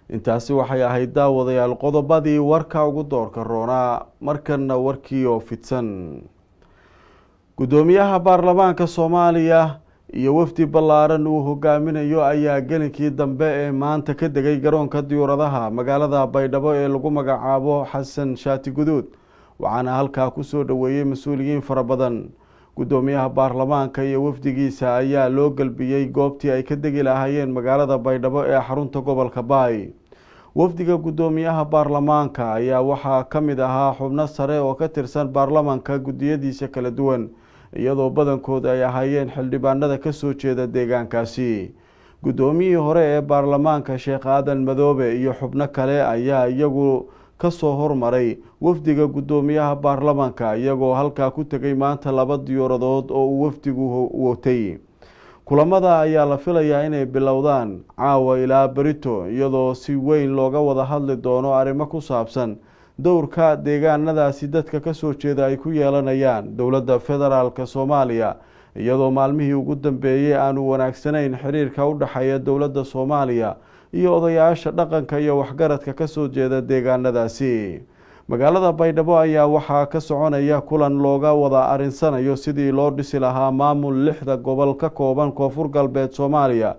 Intaasi waxay ahayd, daawadayaal, qodobadii warka ugu doorka roonaa. Markana warkii oo fidsan. Guddoomiyaha baarlamaanka Soomaaliya iyo wafdi ballaaran uu hogaaminayo ayaa gelinkii dambe ee maanta ka degay garoonka diyuuradaha magaalada Baydhabo ee lagu magacaabo Xasan Shaati Guduud, waxaana halkaa kusoo dhoweeyey mas-uuliyiin fara badan. Guddoomiyaha baarlamaanka iyo wafdigiisa ayaa loo galbiyey goobtii ay ka degi lahaayeen magaalada Baydhabo ee xarunta gobolka Baay. Wafdiga guddoomiyaha baarlamaanka ayaa waxaa ka mid ahaa xubno sare oo ka tirsan baarlamaanka guddiyadiisa kala duwan, iyadoo badankood ay ahaayeen xildhibaanada kasoo jeeda deegaankaasi. Guddoomiyihii hore ee baarlamaanka Sheekh Aadan Madoobe iyo xubno kale ayaa iyagu kasoo hormaray wafdiga guddoomiyaha baarlamaanka, iyagoo halkaa ku tegay maanta laba diyuuradood oo uu wafdigu watay. Kulamada ayaa la filayaa inay bilowdaan caawa ilaa berito, iyadoo si weyn looga wada hadli doono arrimo ku saabsan dowrka deegaanadaasi dadka kasoo jeeda ay ku yeelanayaan dowladda federaalk Soomaaliya, iyadoo maalmihii ugu dambeeyey aanu wanaagsanayn xiriirka u dhexeeya dowladda Soomaaliya iyo odayaasha dhaqanka iyo waxgaradka kasoo jeeda deegaanadaasi. Magaalada Baydhabo ayaa waxaa ka soconaya kulan looga wada arinsanayo sidii loo dhisi lahaa maamul lixda gobol ka kooban Koonfur Galbeed Soomaaliya,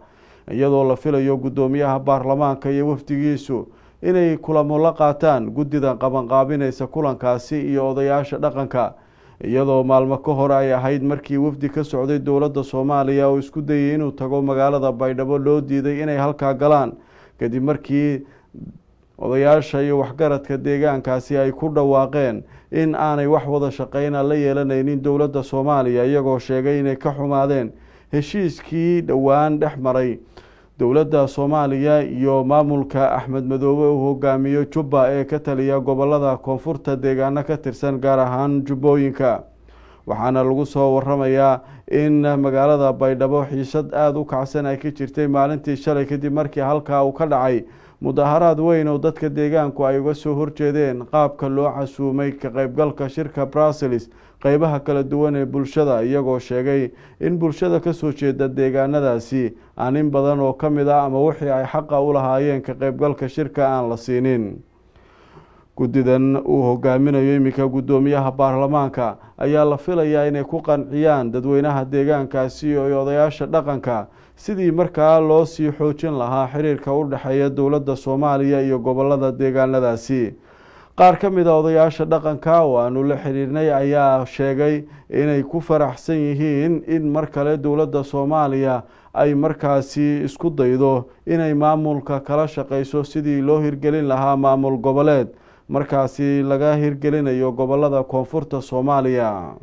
iyadoo la filayo guddoomiyaha baarlamaanka iyo wafdigiisu inay kulamo la qaataan guddida qabanqaabinaysa kulankaasi iyo odayaasha dhaqanka, iyadoo maalmo ka hor ay ahayd markii wafdi ka socday dowladda Soomaaliya oo isku dayay inuu tago magaalada Baydhabo loo diiday inay halkaa galaan, kadib markii odayaasha iyo waxgaradka deegaankaasi ay ku dhawaaqeen in aanay wax wada shaqeyna la yeelanaynin dowladda Soomaaliya, iyagoo sheegay inay ka xumaadeen heshiiskii dhowaan dhex maray dowladda Soomaaliya iyo maamulka Axmed Madoobe uu hogaamiyo Jubba ee ka taliya gobolada koonfurta deegaano ka tirsan, gaar ahaan Jubbooyinka. Waxaana lagu soo waramayaa in magaalada Baydhabo xiisad aada u kacsan ay ka jirtay maalintii shalay, kadib markii halkaa uu ka dhacay mudaharaad weyn oo dadka deegaanku ay uga soo horjeedeen qaabka loo casuumay ka qeybgalka shirka Brussels qeybaha kala duwan ee bulshada, iyagoo sheegay in bulshada kasoo jeeda deegaanadaasi aan in badan oo ka mid ah ama wixii ay xaqa u lahaayeen ka qeybgalka shirka aan la siinin. Guddidan uu hogaaminayo iminka guddoomiyaha baarlamaanka ayaa la filayaa inay ku qanciyaan dadweynaha deegaankaasi iyo odayaasha dhaqanka sidii markaa loo sii xoojin lahaa xiriirka u dhexeeya dowladda Soomaaliya iyo gobolada deegaanadaasi. Qaar ka mid a odayaasha dhaqanka oo aanu la xiriirnay ayaa sheegay inay ku faraxsan yihiin in mar kale dowladda Soomaaliya ay markaasi isku daydo inay maamulka kala shaqeyso sidii loo hirgelin lahaa maamul goboleed markaasi laga hirgelinayo gobolada koonfurta Soomaaliya.